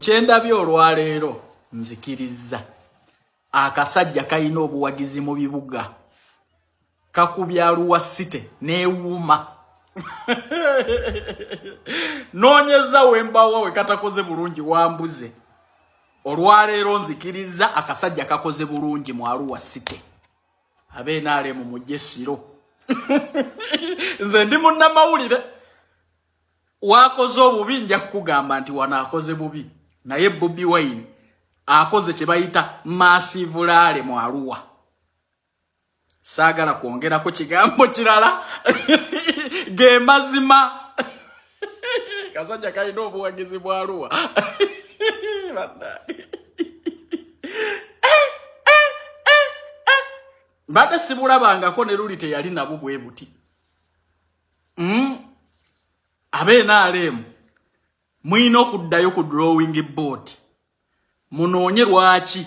Kyendabye olwaleero, nzikirizza akasajja kalina obuwagizi mu bibuga, kakubya Arua City n'ewuuma. Noonyeza wembawa we katakoze bulungi wambuze. Olwaleero nzikirizza akasajja kakoze bulungi mu Arua City. Ab'NRM mujje siro, nze ndi munnamawulire. Wakoze obubi, nja kukugamba nti wano akoze bubi, naye Bobi Wine akoze kye bayita massive rally mu Arua. Saagala kwongerako kigambo kirala, ge mazima. Kasajja kalina obuwagizi bwa Arua. Bannange. Mbadde sibulabangako, ne luli teyali nabo bwe buti. Ab'NRM mulina okuddayo ku drawing board, munoonye lwaki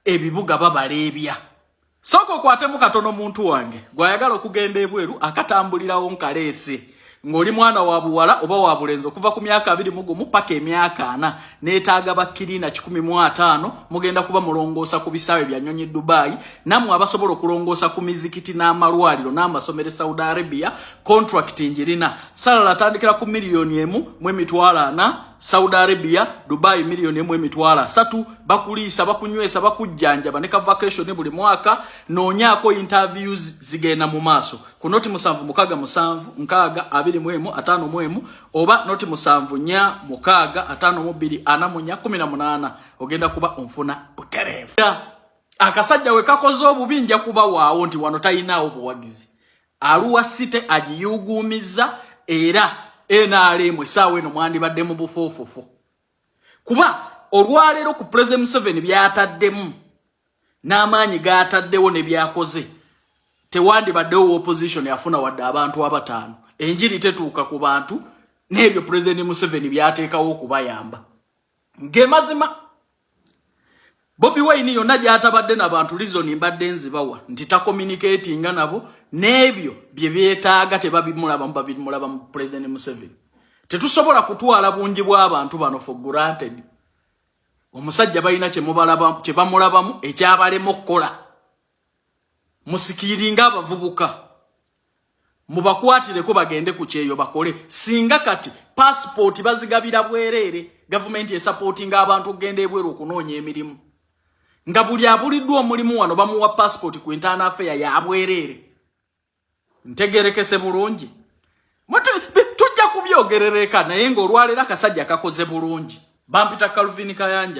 ebibuga babaleebya. Sooka okwatemu katono. Muntu wange gwayagala okugenda ebweru, akatambulirawo nkaleese. Ng'oli mwana wa buwala oba wa bulenzi, okuva ku myaka 21 paka emyaka 40, neetaaga bakkirina 150. Mugenda kuba mulongoosa ku bisaawe bya nnyonyi Dubai. Nammwe abasobola okulongoosa ku mizikiti n'amalwaliro n'amasomero e Saudi Arabia, contract njirina. Salary atandikira ku 1,400,000. Saudi Arabia, Dubai, 1,300,000. Bakuliisa, bakunywesa, bakujjanjaba ne ka vacation buli mwaka. Noonyaako, interviews zigenda mu maaso ku 076 762 51 oba 074 652 44 18. Ogenda kuba onfuna butereevu. Akasajja we kakoze obubi, nja kuba waawo nti wano talinaawo buwagizi. Arua City agiyuuguumizza, era NRM essaawa eno mwandibadde mu bufuufufu, kuba olwaleero ku President Museveni byataddemu n'amaanyi g'ataddewo ne byakoze, tewandibaddewo opposition afuna wadde abantu abataano. Enjiri tetuuka ku bantu n'ebyo President Museveni byateekawo okubayamba. Ngemazima, Bobi Wine yonna gy'atabadde n'abantu, reason mbadde nzibawa nti tacommunicatinga nabo, n'ebyo bye beetaaga tebabimulabamu, babimulaba mu President Museveni. Tetusobola kutwala bungi bw'abantu bano for granted. Omusajja balina kye bamulabamu ekyabalema okukola. Musikiringa abavubuka, mubakwatireko bagende ku kyeyo bakole. Singa kati pasipooti bazigabira bwereere, gavumenti esupportinga abantu okugenda ebweru okunoonya emirimu, nga buli abuliddwa omulimu wano bamuwa pasipooti ku internal affair ya bwereere. Ntegerekese bulungi? Tujja kubyogerereka, naye ng'olwaleero akasajja kakoze bulungi. Bampita Calvin Kayanja.